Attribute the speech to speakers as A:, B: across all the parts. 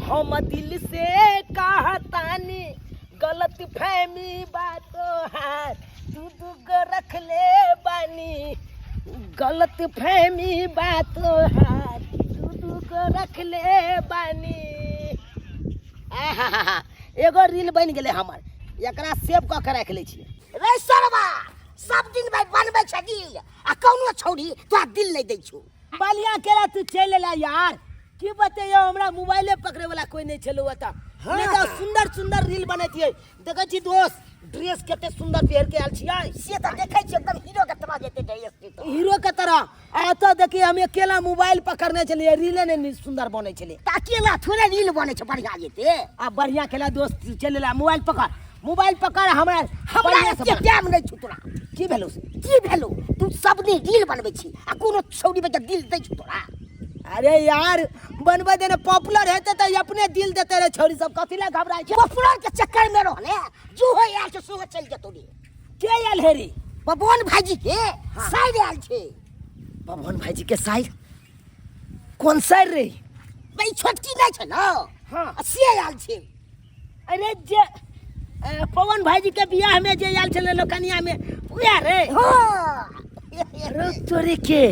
A: हम दिल से कहतानी गलत फहमी बात है दू दू गो रख ले बानी गलत फहमी बात है दू दू गो रख ले बानी। आहाहा, एगो रील बनि गेलै हमर, एकरा सेव कऽ के राखि लै छियै।
B: रे सरवा, सब दिन भाई बनबै छै दिल आ कौनो छौड़ी तोरा दिल नहि दै छौ।
A: बलिया केला तू चलि एला यार, की बतैयौ, हमरा मोबाइले पकड़े वाला कोई नहीं छलौ ओतऽ, नहीं तऽ सुंदर सुंदर रील बनैतियै। देखै छी दोस्त, ड्रेस कते सुंदर पहिर के आयल छियै।
B: से तऽ देखै छियै, एकदम हीरो के तरह जेतै ड्रेस के तऽ।
A: हीरो के तरह। आ एतऽ देखिए, हम अकेला मोबाइल पकड़ने छलियै, रीले नहि सुंदर बनै छलै।
B: तऽ अकेला थोड़े रील बनै छै बढ़िया जेतै।
A: आ बढ़िया केला दोस्त, चलि एला। मोबाइल पकड़, मोबाइल पकड़, हमरा
B: हमरा
A: बढ़िया से
B: एते
A: बना।
B: टाइम नहि छौ तोरा।
A: की भेलौ?
B: की भेलौ? तू सब दिन रील बनबै छी आ कोनो छौड़ी बच्चा दिल दै छौ तोरा?
A: अरे यार, बनबै देने, पॉपुलर हेतै तऽ अपने दिल देते रे छौड़ी सब, कथी लए घबराइ छै?
B: पॉपुलर के चक्कर में रहले जो हो आयल छै सेहो चलि जेतौ रे।
A: के आयल हे रे?
B: बबन भाईजी के साइड आयल छै।
A: बबन भाईजी के साइड? कोन साइड रे?
B: भाई, छोटकी नहि छै ने?
A: हाँ।
B: आ से आयल छै।
A: अरे जे पवन भाईजी के बियाह में जे आयल छलै लोकनिया में, उएह रे?
B: हाँ।
A: रो तोरे के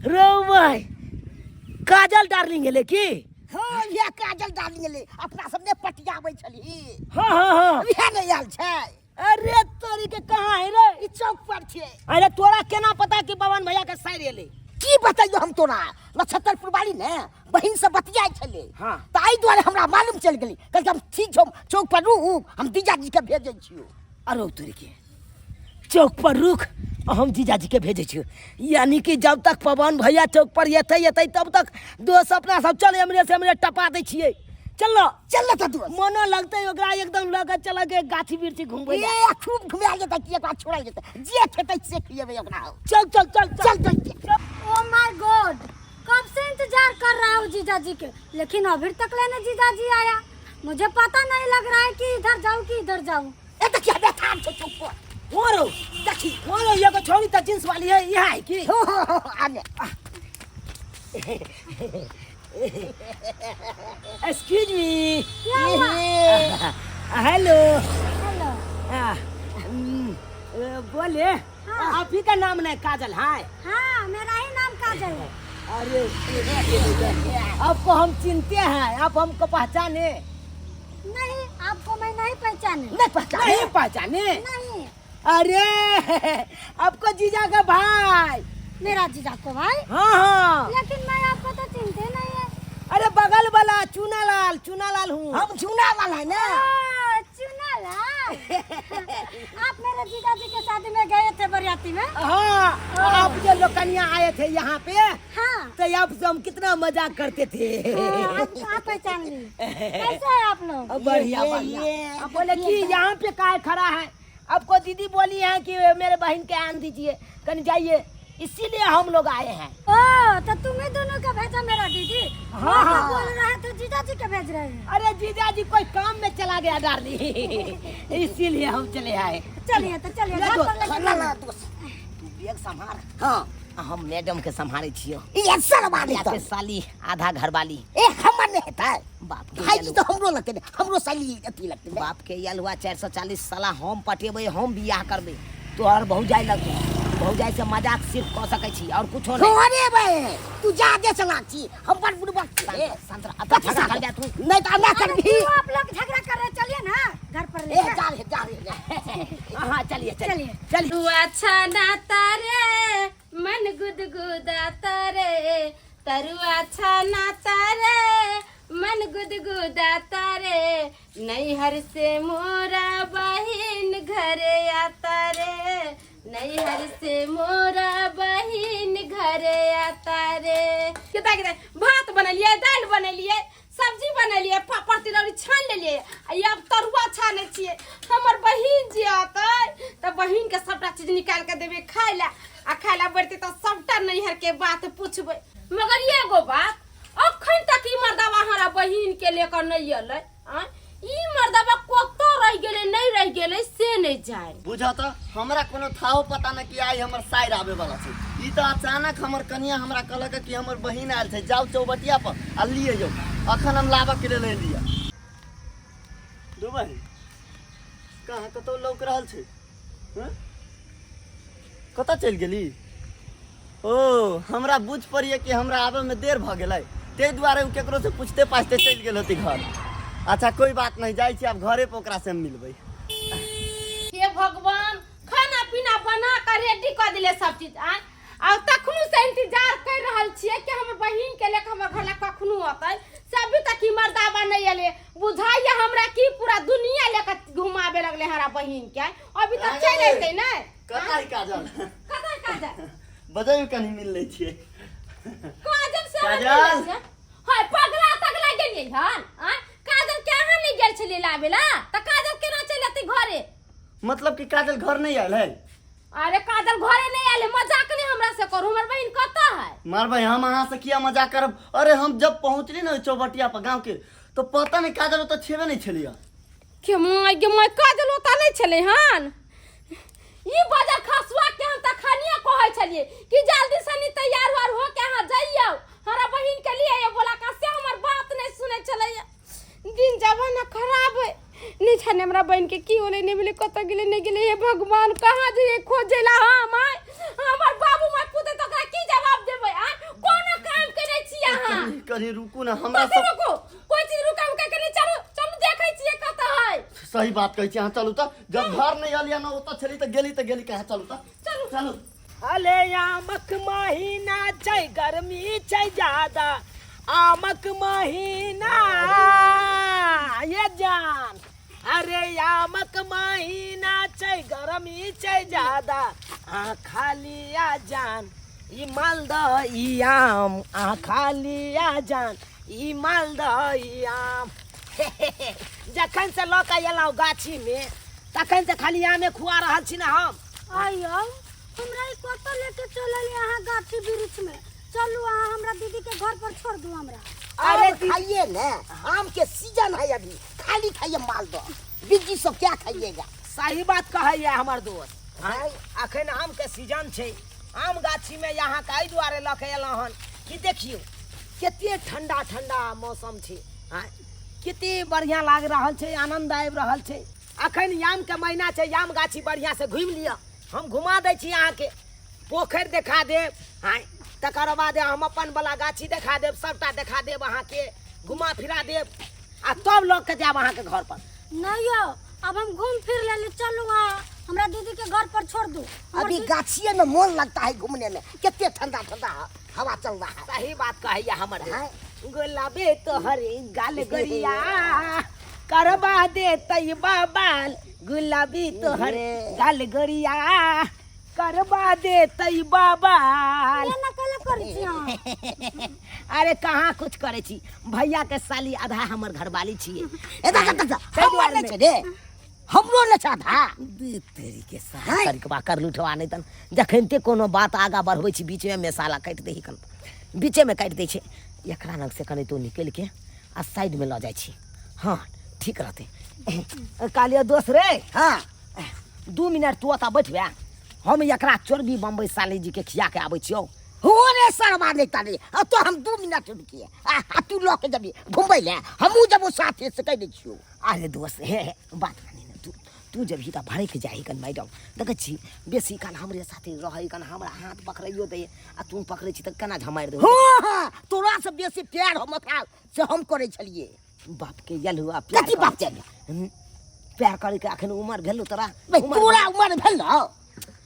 A: रो भाई, काजल डार्लिंग एलै की?
B: हाँ, इएह काजल डार्लिंग एलै, अपना सब ने पटियाबै छली।
A: हाँ हाँ हाँ
B: इएह ने आयल छै।
A: अरे तोरी के, कहाँ है रे?
B: ई चौक पर छै।
A: अरे तोरा केना पता कि पवन भैया के साइड एलै?
B: की बतैयौ हम तोरा, नक्षत्रपुर वाली ने बहिन से बतियाइ छलै। तऽ एहि दुआरे हमरा मालूम चलि गेलै। कहलकै हम ठीक छौ, चौक पर रुक, हम जीजाजी के भेजै छियौ।
A: अरे तोरी के, चौक पर रुक, हम जीजाजी के भेजै छियौ, यानी कि जब तक पवन भैया चौक पर एतै एतै तब तक दोस्त अपना सब चल एमरे से एमरे टपा दै छियै। चल न।
B: चल न तऽ दोस्त।
A: मनो लगतै, ओकरा एकदम लऽ के चल के गाछी बिरछी घुमबै
B: लए। ए खूब घुमायल जेतै कि एकरा छोड़ल जेतै? जे खेतै से खिएबै ओकरा।
A: चल चल चल।
B: चल चल चल।
C: ओ my God, कब से इंतजार कर रहा हूँ जीजाजी के, लेकिन अभी तक लेने जीजाजी आया। मुझे पता नहीं लग रहा है कि इधर जाऊँ कि इधर जाऊँ।
B: ए देखिए, बेथान छै चौक पर।
A: हो रौ,
B: देखी।
A: हो रौ, एगो छौड़ी तऽ जींस वाली है, इएह है की?
B: हो हो हो, आने।
A: Excuse me.
C: क्या हुआ?
A: हेलो।
C: हेलो।
A: बोले।
C: हाँ।
A: आप ही का नाम नहीं काजल है?
C: हाँ, मेरा ही नाम काजल है।
A: अरे आपको हम चिनते हैं, आप हमको पहचाने?
C: नहीं, आपको मैं नहीं पहचाने।
B: नहीं पहचाने?
A: नहीं पहचाने?
C: नहीं।
A: अरे आपको जीजा का भाई।
C: मेरा जीजा को भाई?
A: हाँ हाँ।
C: लेकिन मैं आपको तो चिनते नहीं है।
A: अरे बगल वाला चूनालाल, चूनालाल हूँ
B: हम। चूना वाला है ना?
C: ओ, चुनालाल, आप मेरे जीजाजी के शादी में गए थे बरियाती में?
A: हाँ, आप जो लोकनिया आए थे यहाँ पे।
C: हाँ।
A: तो आप से हम कितना मजाक करते थे।
C: हाँ, आप पहचान ली। कैसे है आप लोग?
A: अब बढ़िया।
B: ये,
A: बढ़िया।
B: ये।
A: अब बोले कि यहाँ पे काहे खड़ा है? आपको दीदी बोली है कि मेरे बहन के आन दीजिए, कहीं जाइए, इसीलिए हम लोग आए हैं।
C: ओ तो तुम्हें दोनों का भेजा मेरा दीदी?
A: हाँ,
C: वो तो
A: हाँ।
C: बोल रहा है तो जीजाजी के भेज रहे हैं।
A: अरे जीजाजी कोई काम में चला गया डार्लिंग, इसीलिए हम चले आए।
C: चलिए तो चलिए,
A: ले
C: घर
A: दो,
C: पर लेके
B: ना ना
C: चलिए।
B: दोस्त।
A: तू बैग संभार।
B: हाँ।
A: हम मैडम के संभारे छियो।
B: ई सरवा नहीं
A: या
B: तो
A: के साली आधा घरवाली।
B: ए हमर नहीं हेतै।
A: बाप के
B: भाईजी
A: आयल
B: तो हमरो लगतै ने, हमरो साली अथी लगतै ने।
A: बाप के आयल हुआ 440 साला, हम पटेबै, हम बियाह करबै, तोहर भौजाइ लगतौ। भौजाइ से मजाक सिर्फ कऽ सकै छी और कुछो नहीं।
B: अरे बे, तू जादे चलाक छी, हम बड़ बुड़बक छी।
A: शांत रह, अतः
B: कथी
A: झगड़ा
B: शांत?
A: कर जा तू।
B: नहीं तो ना
C: अरे
B: करबी।
C: क्यों आप लोग झगड़ा कर रहे हैं? चलिए ना घर पर
B: ए
C: लेकर।
B: जा रे, जा रे।
A: हाँ चलिए चलिए।
C: चलिए।
A: चलिए।
D: तरुआ छाना तारे मन गुदगुदा तारे, तरुआ छाना तारे मन गुदगुदा तारे, नैहर से मोरा बहिन घरे आता रे, नैहर से मोरा बहिन घरे आता रे। कितना कितना भात बनेलियै, दालि बनेलियै, सब्जी बनेलियै, पापड़ तिलौरी छानि लेलियै आ ई आब तरुआ छानै छियै। हमर बहिन जे अतै तऽ बहिनके सबटा चीज निकालि कऽ देबै खाय लए आ खाय लए बढ़तै तऽ सबटा नैहरके बात पुछबै। मगर एगो बात, अखन तक ई मर्दबा हमरा बहिनके लेकर नहि एलै। आँय, ई मर्दबा कतऽ रहि गेलै, नहि रहि गेलै से नहि जानि।
E: बुझऽ तऽ हमरा कोनो थाहो पता नहि कि आइ हमर साइर आबे वाला छै। ई तऽ अचानक हमर कनिया हमरा कहलक कि हमर बहिन आयल छै, जाउ चौबटिया पर आ लिए जाउ। अखन हम लाबऽ के लेल एलियै। दुबई कहाँ कतौ लौक रहल छै? हँ? कतऽ चलि गेली? ओ हमरा बुझ पड़िए कि हमरा आबैमे देर भऽ गेलै, ताहि दुआरे ओ केकरो से पूछते पाछते चलि गेल होती घर। अच्छा कोई बात नहीं, जाइ छी आब घरे पर ओकरा से हम मिलबै।
D: हे भगवान, खाना पीना बना कर रेडी कऽ दिले सब चीज आय, आ तखनो से इंतजार कर रहल छियै कि हमर बहिन के लेके हमर घर ला कखनो अतै, से अभी तक ई मर्दाबा नहीं एले। बुझाइए हमरा कि पूरा दुनिया लेके घुमाबे लगले हमरा बहिन के, अभी तक चलि अयतै नहि।
E: कतऽ है काजल?
D: कतऽ है काजल?
E: बजै कनी मिल लै छियै।
D: काजल से हमरा
E: काजल!
D: मिलै छै। हाय पगला तगला गेलियै हन आँय? काजल के अहाँ नहि गेल छलियै लाबे ला, तऽ काजल केना चलि अतै घरे?
E: मतलब कि काजल घर नहीं आयल है?
D: अरे काजल घरे नहीं आयल है, मजाक नहीं हमरा से करू, हमर बहिन कतऽ है?
E: मार भाई, हम अहाँ से किया मजाक करब? अरे हम जब पहुँचली ना चौबटिया पर गाँव के, तो पता नहीं काजल ओतऽ छेबे नहीं छलियै।
D: के माय गे माय, काजल ओतऽ नहीं छलै हन? ई बजर खसुआ के हम तखनिए कहै छलियै कि जल्दी से नी तैयार उयार हो के अहाँ जइयौ हमरा बहिन के लिए, ये बोला का से हमर बात नहीं सुनै छलै। दिन जमाना खराब है, नहीं जाने हमरा बहिन के की होलै, नहीं मिले, कतऽ गेलै नहीं गेलै। हे भगवान, कहाँ जइयै खोजै ला हम? आय हमर बाबू माय पूछतै तऽ ओकरा की जवाब देबै? आय कोनो काम करै छी अहाँ?
E: कनी कनी रुकू ना, हमरा
D: कथी
E: सब
D: रुकू? कोई चीज रुका उका के नहीं, चलू चलू देखै छियै कतऽ है।
E: सही बात कहै छी अहाँ, चलू तऽ। जब घर नहीं एलियै ना ओतऽ छली तऽ गेली, तऽ गेली कहाँ? चलू तऽ,
D: चलू
E: चलू।
A: अले आमक महीना छै, गर्मी छै ज्यादा, आमक महीना ये जान। अरे आमक महीना छै, गर्मी छै ज्यादा, आ खाली आ जान ई मालदह ई आम, आ खाली आ जान ई मालदह ई आम। जखन से लऽ कऽ एलहुँ गाछीमे तखन से खाली आमे खुआ रहल छी ने हम।
C: आइयो हमरा ई कतऽ लेके चलल अहाँ गाछी वृक्ष में? चलू अहाँ हमरा दीदी के घर पर छोड़ दू हमरा।
A: अरे
B: आम खाइए ने, आम के सीजन है अभी, खाली खाइए मालदह, बिज्जी सब क्या खाइएगा?
A: सही बात कहैया हमर दोस्त। हाँ, अखन आम के सीजन छै, आम गाछी में यहाँ के एहि दुआरे लऽ के एलहुँ हन कि देखियौ कते ठंडा ठंडा मौसम छै, हाँ, कते बढ़िया लागि रहल छै, आनंद आबि रहल छै। अखन आम के महीना छै, आम गाछी बढ़िया से घुमि लिअ, हम घुमा दै छी अहाँके, पोखरि देखा देब, हाँ, तकर बाद हम अपन वाला गाछी देखा देब, सबटा देखा देब अहाँके, घुमा फिरा देब आ तब लऽ के जायब अहाँके घर पर।
C: नहीं यो, अब हम घूम फिर लेली, चलू अहाँ हमरा दीदी के घर पर छोड़ दू। हमर
B: अभी गाछिए में मन लगता है घूमने में, कितने ठंडा ठंडा हवा चल रहा है।
A: सही बात कहैया हमर। गुलाबे तोहर गाल गोरिया करबा दे तैबा बाल, गुलाबी तोहर गाल गोरिया करबा दे तैबा बाल।
C: एना कला करै छी अहाँ?
A: अरे कहाँ कुछ करै छी, भैया के साली आधा हमर घरवाली छियै।
B: ए देख, देख, देख,
A: ताहि
B: हमर
A: दुआरे
B: नहि छै रे, हमरो नहि छै आधा।
A: दू तरीके से तरीकबा कर लूठवा नहि तन जखन ते कोनो बात आगा बढ़बै छी बीचमे मेसाला काटि दै कन, बीचेमे काटि दै छै। एकरा लग से कनि तू निकलि के आ साइडमे लऽ जाइ छी, हाँ ठीक रहतै। कहलियै दोस्त रे,
B: हाँ
A: 2 मिनट तू ओतऽ बैठबे, हम एकरा चोरबी बम्बई साली जी के खिया के आबै छियौ।
B: हो रे सरवा नहीं तारे, अब तो हम 2 मिनट रुकिए, आ तू लऽ के जबी घुमबै ले, हमहूँ जबो साथे से कहि दै छियौ।
A: अरे दोस्त, हे हे बात मानी ने, तू तू जबही तऽ भड़कि जाही कन मैडम, देखै छी बेसी काल हमरे साथे रहै कन, हमरा हाथ पकड़ैयो दै आ तू पकड़ै छी तऽ केना झमारि देबौ?
B: हाँ हाँ, तोरा से बेसी प्यार हम ओकरा से हम करै छलियै।
A: बाप के यलुआ प्यार
B: कथी बाप के?
A: प्यार करे के अखन उमर भेलो तोरा?
B: बे, तोरा उमर भेल न,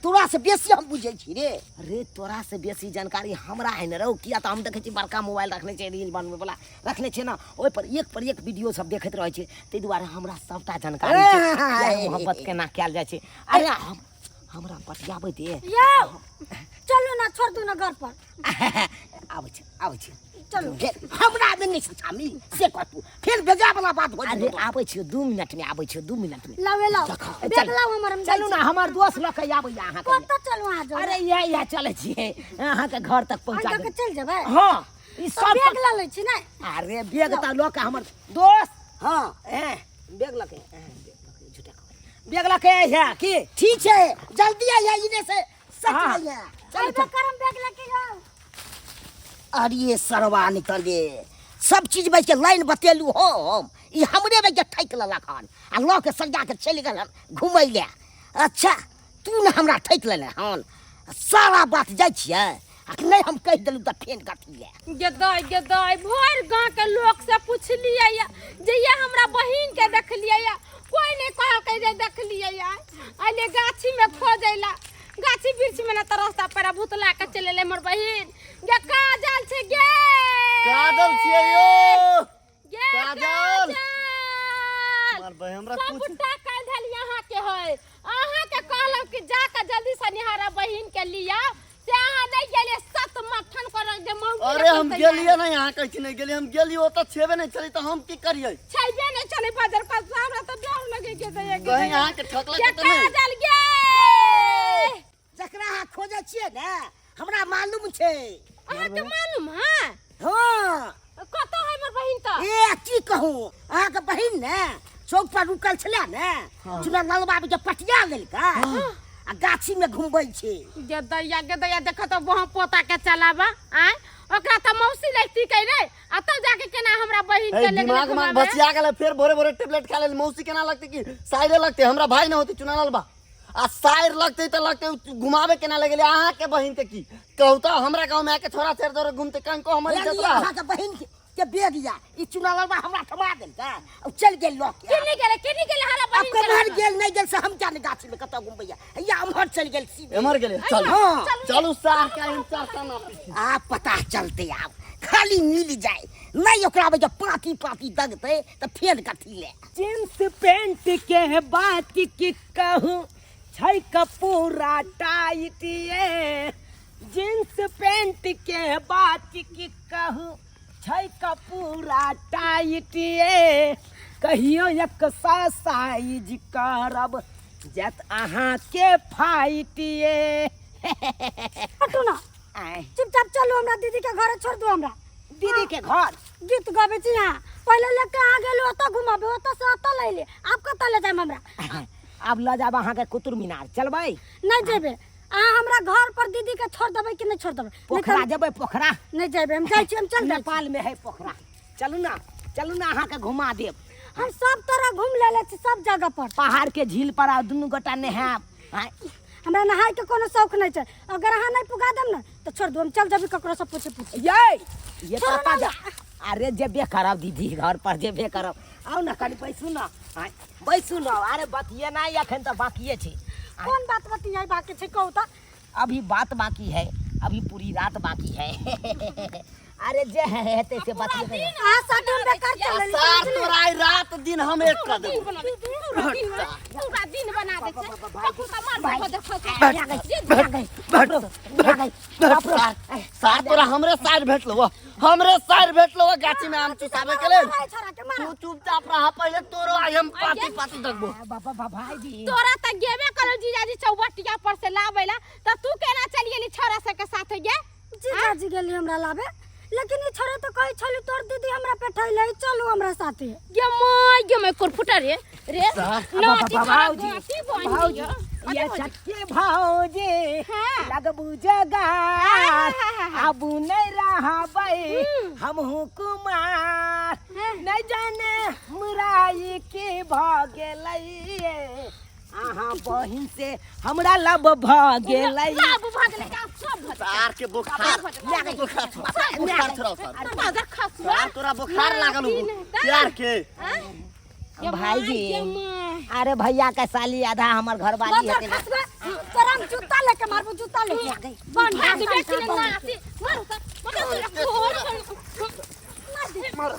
B: तोरा से बेसी हम बुझै छी रे।
A: रे तोरा से बेसी जानकारी हमरा है ने रौ, किया तऽ हम देखै छी बड़का मोबाइल रखने छै, रील बनबै वाला रखने छै ने, ओहि पर एक पर एक वीडियो सब देखैत रहै छै, ताहि दुआरे हमरा सबटा जानकारी छै प्यार मोहब्बत केना कयल जाइ छै। अरे हमरा बतियाबै दे।
C: यौ चलू ना, छोड़ दू ना घर पर।
A: आबै छै, आबै छै।
C: चलू।
B: फेर हमरा में नहीं शामिल से कह तू, फिर बेजा वाला बात हो
A: अरे आबै छियौ 2 मिनट में, आबै छियौ 2 मिनट में।
C: लाओ, लाओ।
A: देखो,
C: बैग
A: चल।
C: लाओ हमर, हम
A: चलू ना, हमर दोस्त लऽ के आबैया अहाँके।
C: कतऽ चलू अहाँ जरे?
A: अरे इएह इएह चलै छियै, अहाँके घर तक पहुँचा
C: अहाँ के
A: देब।
C: चलि जेबै?
A: हाँ, ई
C: तऽ
A: सब
C: बैग लऽ लै छी ने?
A: अरे बैग तऽ लऽ के हमर दोस्त,
B: हाँ।
A: ए, बैग लऽ के, ए, बैग लऽ के, झूठा कहबै। बैग लऽ के अइहे की?
B: ठीक छै, जल्दी अइहे, इने से सच
A: हाँ।
B: नहीं है।
C: चल करम बैग लऽ के जाउ।
B: अरे सरवा निकले सब चीज में के लाइन बतेलू हम ई हमरे में के ठकि लेलक हन आ लऽ के सरिया के चलि गेल हन घुमै लए अच्छा तू ने हमरा ठकि लेने हन सारा बात जाइ छियै आ नहि हम कहि देलहुँ तऽ फेन कथी लए
D: गेदाय गेदाय भरि गाँव के लोक से पुछलियै या जे ये हमरा बहिन के देखलियै या कोई नहीं कहलकै जे देखलियै या अइले गाछी में खोजै ला गाछी वृक्ष में ना तऽ रास्ता पर भूतला के चलि एलै हमर बहिन गे काजल छै गे
E: काजल छियै यौ
D: गे
E: काजल।
D: काजल
E: मार भाई हमरा
D: सब
E: कुछ
D: टाका धल यहाँ के है अहाँ के कहलहुँ कि जा के जल्दी से निहारा बहिन के लिया से अहाँ नहीं गेलिए सत मक्खन कर जे मौगी
E: अरे हम गेलिए ना यहाँ कहै छी नहीं गेलिए हम गेलिए ओतऽ छेबे नहीं छलै तऽ हम की करियै
D: छैबे नहीं चले बाजार पर हमरा तो डर लगे के दैया
E: कहीं अहाँ के ठकलक
D: के
E: तऽ नहि
D: काजल गे
B: जकरा अहाँ खोजै छियै ने हमरा मालूम छै
D: अहाँ के मालूम है
B: हँ
D: कतऽ है हमर बहिन तऽ
B: ए की कहू अहाँके बहिन ने चौक पर रुकल छलै ने चुना लाल बाबू के पटिया लेलकै आ गाछी में घुमबै छै
D: गेदैया गेदैया देख तऽ वहाँ पोता के चलाबा आय ओकरा तऽ मौसी लगती कै रे आ तब जाके केना हमरा बहिन
E: ए
D: के ले
E: दिमाग में बचिया गेलै फेर भोरे भोरे टेबलेट खा लेल मौसी केना लगतै कि साइरे लगतै हमरा भाई न होतै चुना लाल बा आ साइर लगतै तऽ लगतै उ घुमाबे केना लगेलै अहाँके बहिन के की कहू तऽ हमरा गाँव में आके छोरा छेड़ दौड़ घूमते कनको हमर इज्जत
B: बुझलियै
E: रह
B: अहाँके बहिन के के बेग या ई चुनावलवा हमरा थमा देलकै आ चलि गेल लऽ के
D: केने गेलै केने गेलै हमरा
B: आब
D: बहिन के
B: कम्हर
D: लऽ के?
B: गेल नहि गेल से हम क्या ने गाछी में कतऽ घुमबैया या उम्हर चलि गेल सीधे
E: एम्हर गेलै चलू
B: हाँ।
E: चलू सार के हम चार साल पीछे
B: आब पता चलते आब खाली मिल जाए नहीं ओकरा में जब पाती पाती दगते तऽ फेर कथी ले
A: जींस पैंट के बात की कहूँ छै कपूरा टाइट ये जींस पैंट के बात की कहूँ छै कपूरा टाइट ये कहियो एक साइज करब जत अहाँके फाइट ये
C: हटू ना
A: आँय,
C: चुपचाप चलू हमरा दीदी के घरे छोड़ दू हमरा
A: दीदी के घर
C: गीत गाबै छी यहाँ पहिले लेके आ गेलू ओतऽ घुमाबे ओतऽ से ओतऽ लैले आब कतऽ ले जायब हमरा
A: आब लऽ जायब अहाँके कुतुब मीनार चलबै
C: नहीं जेबे अहाँ हमरा घर पर दीदी के छोड़ देबै कि नहीं छोड़ देबै नहीं
A: पोखरा
C: तऽ
A: जेबै पोखरा
C: नहीं जेबे हम जाइ छी हम चल जाइ छी।
A: नेपाल में है पोखरा चलू ना चलू ना अहाँके घुमा देब
C: हम सब तरह घूम लेले छी सब जगह पर
A: पहाड़ के झील पर आ दुनू गोटा नहायब आँय,
C: हमरा नहाय के कोनो शौक नहीं छै अगर अहाँ नहीं पुगा देब ने तऽ छोड़ दू हम चल जेबी ककरो से पूछे पूछे
A: ये ये
C: छोड़ो
A: कतऽ
C: ना।
A: जा अरे जेबे करब दीदी घर पर जेबे करब आउ ने कनि बैसू ने आँय, बैसू ने अरे बतिये नहि एखन तऽ बाकिए छै आँय,
C: कोन बात बतियाई बाकी छै कहू तऽ
A: अभी बात बाकी है अभी पूरी रात बाकी है अरे जे है हेतै से बतियेबै ने।
C: अहाँ साथे हम बेकार चल लेली
E: सार तोरा आइ रात दिन हम एक कऽ देबो
D: पूरा दिन पूरा दिन बना दे छै कखनो तऽ मार
B: भाई।
D: खो देखो
E: सार तोरा हमरे सार भेटलो हमरे सार भेटलो गाछी में आम चुसाबे के लेल
C: मारा छोरा के मारा
E: तू चुपचाप रह पहिले तोरो आइ हम पाती पाती देखबो
A: बाबा भाईजी
D: तोरा तऽ गेबे करल जीजाजी चौबटिया पर से लाबै ला तऽ तू केना चलि गेली छोरा सबके साथे गे
C: जीजाजी गेली हमरा लाबे लेकिन ई छोरा तो कहै छली तोर दीदी हमरा पेठैले चलू हमरा साथे
D: गे my गे my कोरफुटा रे रे नाची छोरा
A: भाउजी
D: गाती बन
A: भाउजी ये चटके भाउजी
D: हाँ।
A: लगबू जगार
D: हाँ।
A: आबू नहीं रहबै हमहू कुमार नहीं जाने मुराई की भऽ गेलै अहाँ बहिन से हमरा लब भऽ गेलै
D: लाब भऽ गेलै का सब भऽ
E: सार के बोखार बोखार बोखार छोड़ा सार
D: बाजार खसुआ
E: सार तोरा बोखार लागल हो प्यार के
A: भाईजी अरे भैया के साली आधा हमर घर वाली
C: बाजार
A: हेतै ना।
C: खसबे तोरा हम जूता लेके मारबो जूता लेके बन
D: भाग बेटी ने नाची मारू त मारू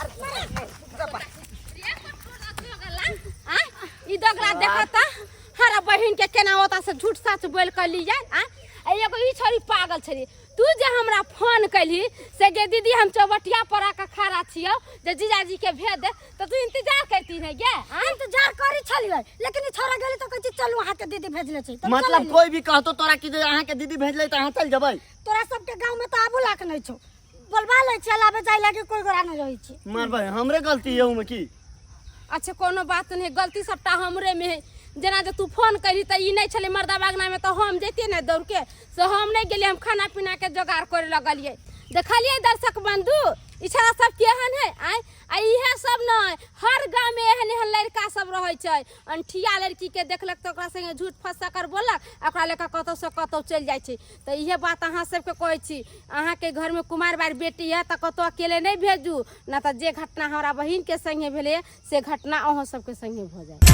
D: ई दगला देखता हरा बहिन के केना होता से झूठ सच बोल के ली जाए आ आ एगो ई छोरी पागल छली तू जे हमरा फोन कैली से गे दीदी हम चौबटिया पर आके खड़ा छियौ जे जीजाजी के भेज दे तऽ तू इंतजार करती ने गे आ
C: इंतजार करी छलियै लेकिन ई छोरा गेली तऽ कहै छै चलू अहाँके दीदी भेजले छै तऽ
E: मतलब
C: चल
E: कोई भी कहतो तोरा कि जे अहाँ के दीदी भेजले तऽ अहाँ चल जेबै
C: तोरा सबके गाँव में तऽ आबो लाख नहि छौ बोलबा लै छै लाबे जाय लागे कोई गोरा नहि रहै छै
E: मार भाई हमरे गलती है ओमे की
D: अच्छा कोनो बात नहीं गलती सबटा हमरे में है जेना जे तू फोन करी तऽ ई नहि छलै मर्दा बागना में तऽ हम जैतियै ने दौड़ के से हम नहि गेलियै हम खाना पीना के जोगाड़ करे लगलियै देखलियै दर्शक बंधु ई छड़ा सब केहन है छै। अनठिया लड़कीके देखलक तऽ ओकरा संगे झूठ फँसा कर बोललक आ ओकरा लऽ कऽ कतहुसँ कतहु चलि जाइ छै। तऽ इहे बात अहाँ सबके कहै छी, अहाँके घरमे कुमार बार बेटी है तऽ कतहु अकेले नहि भेजू, ना तऽ जे घटना हमरा बहिनके संगे भेलै से घटना अहाँ सबके संगे भऽ जायत।